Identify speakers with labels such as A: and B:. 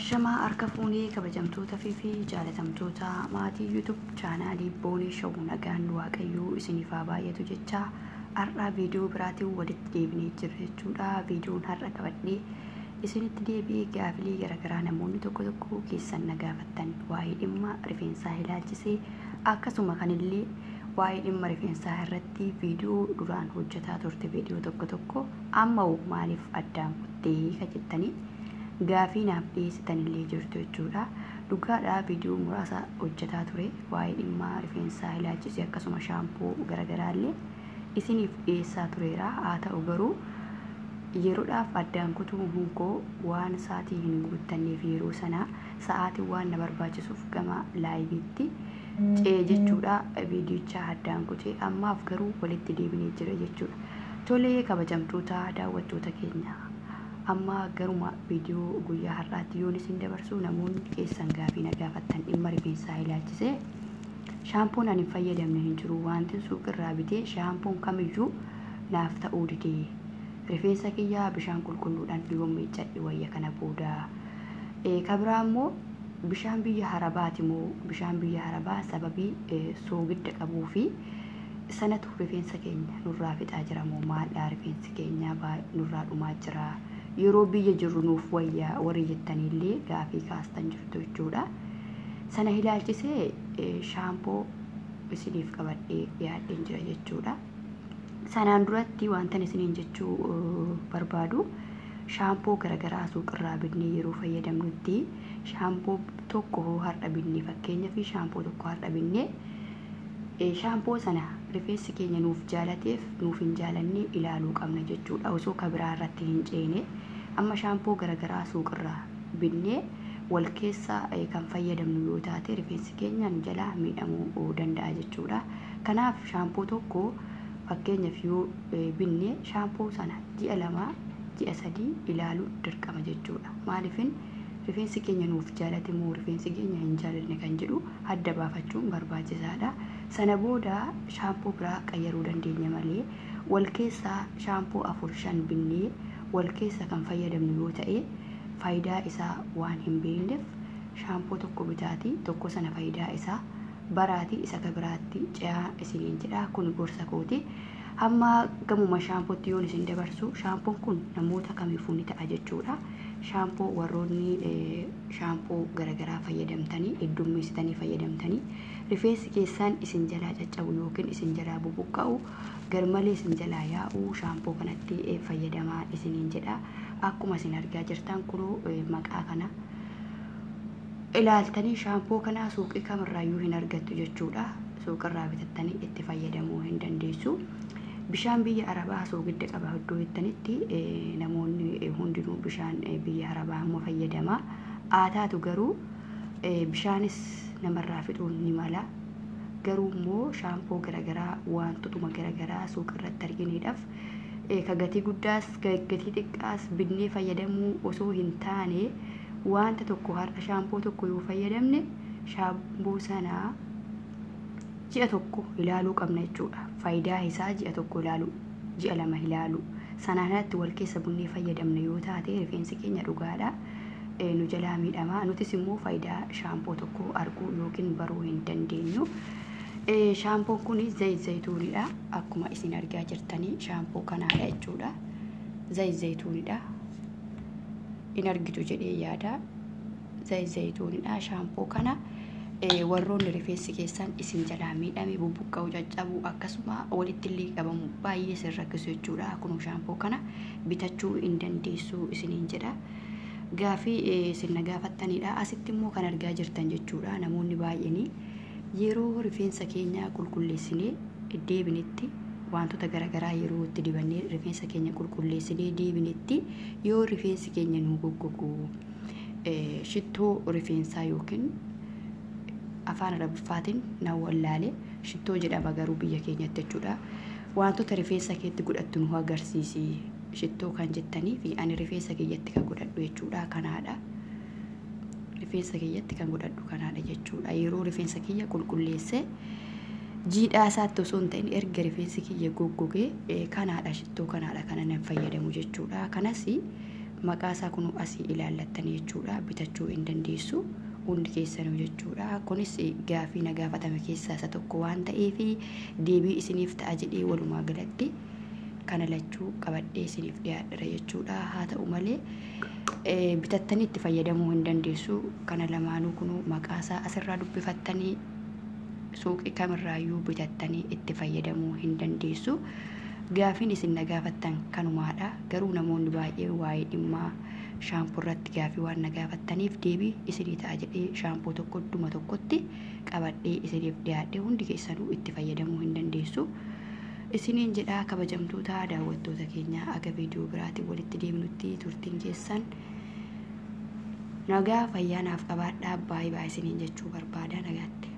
A: Ashamaa harka fuunee kabajamtoota fi jaalatamtoota maatii YouTube chaanaalii Boonee Show, nagaan Waaqayyoo isiniif haa baay'atu jecha har'a viidiyoo biraatiin walitti deebinee jirra jechuudha. Viidiyoon har'a qabadhee isinitti deebi'ee gaafilee garaagaraa namoonni tokko tokko keessan na gaafattan waa'ee dhimma rifeensaa ilaalchisee, akkasuma kanillee waa'ee dhimma rifeensaa irratti viidiyoo duraan hojjetaa turte viidiyoo tokko tokko amma maaliif addaan kuttee ka jettanii gaafii naaf dhiyeessitanillee jirtu jechuudha. Dhugaadhaa, viidiyoo muraasa hojjetaa ture waa'ee dhimma rifeensaa ilaalchisee, akkasuma shaampoo garaagaraallee isiniif dhiyeessaa tureera. Haa ta'u garuu yeroodhaaf addaan kutuun koo waan sa'aatii hin guuttanneef, yeroo sana sa'aatii waan na barbaachisuuf gama liveitti ce'e jechuudha. Viidiyicha addaan kutee ammaaf garuu walitti deebinee jira jechuudha. Tolee, kabajamtoota daawwattoota keenya, amma garuma viidiyoo guyyaa har'aatti yoon isin dabarsu, namoonni keessan gaafii na gaafattan dhimma rifeensaa ilaalchisee, shaampoon ani hin fayyadamne hin jiru, wanti suuqirraa bitee shaampoon kamiyyuu naaf ta'uu didee, rifeensa kiyyaa bishaan qulqulluudhaan yoon miiccadhe wayya kana booda, kabiraa immoo bishaan biyya harabaati moo bishaan biyya harabaa sababii soogidda qabuu fi sanatu rifeensa keenya nurraa fixaa jira moo maaldhaa, rifeensi keenya nurraa dhumaa jira, yeroo biyya jirru nuuf wayyaa warri jettaniillee gaafii kaastan jirtu jechuudha. Sana ilaalchisee shaampoo isiniif qabadhee dhiyaadheen jira jechuudha. Sanaan duratti wantan isiniin jechuu barbaadu, shaampoo garaagaraa suuqirraa bitnee yeroo fayyadamnutti, shaampoo tokko har'a bitnee, fakkeenyaaf shaampoo tokko har'a bitnee, shaampoo sana rifeensi keenya nuuf jaalateef nuuf hin jaalanne ilaaluu qabna jechuudha. Osoo kabiraa irratti hin ceene amma shaampoo garaagaraa suuqirraa bitnee wal keessa kan fayyadamnu yoo taate, rifeensi keenya nu jalaa miidhamuu danda'a jechuudha. Kanaaf shaampoo tokko fakkeenyaaf yoo binne, shaampoo sana ji'a 2, ji'a 3 ilaaluun dirqama jechuudha. Maaliifin rifeensi keenya nuuf jaalate moo rifeensi keenya hin jaalanne kan jedhu adda baafachuun barbaachisaadha. Sana booda shaampoo biraa qayyaruu dandeenya malee, wal keessaa shaampoo afur shan binnee wal keessa kan fayyadamnu yoo ta'e, faayidaa isaa waan hin beekneef, shaampoo tokko bitaatii tokko sana faayidaa isaa baraatii isa biraatti ce'aa isiniin jedha. Kun gorsa kooti. Hamma gamuma shaampootti yoon isin dabarsu, shaampoon kun namoota kamiifuu ni ta'a jechuudha. Shaampoo warroonni shaampoo garaagaraa fayyadamtanii heddummeessitanii fayyadamtanii rifeensi keessan isin jalaa caccabu yookiin isin jalaa bubuqqa'u, garmalee isin jalaa yaa'u, shaampoo kanatti fayyadamaa isiniin jedha. Akkuma isin argaa jirtan kunoo maqaa kana ilaaltanii, shaampoo kana suuqii kamirraayyuu hin argattu jechuudha. Suuqirraa bitattanii itti fayyadamuu hin dandeessu. Bishaan biyya arabaa soogidda qaba iddoo jettanitti, namoonni hundinuu bishaan biyya arabaa amma fayyadama. Haa taatu garuu bishaanis namarraa fixuun ni mala. Garuu immoo shaampoo garaagaraa wantootuma garaagaraa suuqirratti arginiidhaaf ka gatii guddaas gatii xiqqaas binnee fayyadamuu osoo hin taane, wanta tokko har'a shaampoo tokko yoo fayyadamne, shaampoo sanaa ji'a 1 ilaaluu qabna jechuudha. Faayidaa isaa ji'a 1 ilaaluu, ji'a 2 ilaaluu. Sanaan alatti wal keessa bunnee fayyadamna yoo taate, rifeensi keenya dhugaadha nu jalaa miidhama. Nutis immoo faayidaa shaampoo tokko arguu yookiin baruu hin dandeenyu. Shaampoon kun zayit zayituunidha. Akkuma isin argaa jirtanii shaampoo kanaadha jechuudha. Zayit zayituunidha. In argitu jedhee yaada. Zayit zayituunidha. Shaampoo kana warroonni rifeensi keessan isin jalaa miidhame, bubuqqa'u, caccabu, akkasuma walitti illee qabamu baay'ee isin rakkisu jechuudha. Kun shaampoo kana bitachuu hin dandeessu isiniin jedha. Gaafii isin na gaafattanidha. Asitti immoo kan argaa jirtan jechuudha. Namoonni baay'een yeroo rifeensa keenya qulqulleessinee deebinetti, wantoota garaagaraa yeroo itti dibannee rifeensa keenya qulqulleessinee deebinetti, yoo rifeensi keenya nu goggogu, shittoo rifeensaa yookiin afaan Arabiffaatiin na wallaale, shittoo jedhama garuu biyya keenyatti jechuudha. Wantoota rifeensa keetti godhattu nu agarsiisi shittoo kan jettanii fi ani rifeensa kiyyatti kan godhadhu jechuudha kanaadha. Rifeensa kiyyatti kan godhadhu kanaadha jechuudha. Yeroo rifeensa kiyya qulqulleessee jiidhaa isaatti osoo hin ta'in, erga rifeensi kiyya goggogee, kanaadha, shittoo kanaadha kana nan fayyadamu jechuudha. Kanas Maqaa isaa kun asii ilaallattanii jechuudha bitachuu hin dandeessu hundi keessanuu jechuudha. Kunis gaafii na gaafatame keessaa isa tokko waan ta'eef deebii isiniif ta'a jedhee walumaa galatti kana lachuu qabadhee isiniif dhiyaadheera jechuudha. Haa ta'u malee bitattanii itti fayyadamuu hin dandeessu. Kana lamaanuu kun maqaa isaa asirraa dubbifattanii suuqii kamirraayyuu bitattanii itti fayyadamuu hin dandeessu. Gaafiin isin na gaafattan kanumaadha. Garuu namoonni baay'ee waa'ee dhimma shaampoo irratti gaafii waan na gaafattaniif deebii isinii ta'a jedhee shaampoo tokko idduma tokkotti qabadhee isiniif dhiyaadhe hundi keessanuu itti fayyadamuu hin dandeessu. Isiniin jedhaa kabajamtoota daawwattoota keenya aga viidiyoo biraatiin walitti deemnutti turtiin keessan nagaa fayyaa naaf qabaadhaa. Baay'ee baay'ee isiniin jechuu barbaada nagaatti.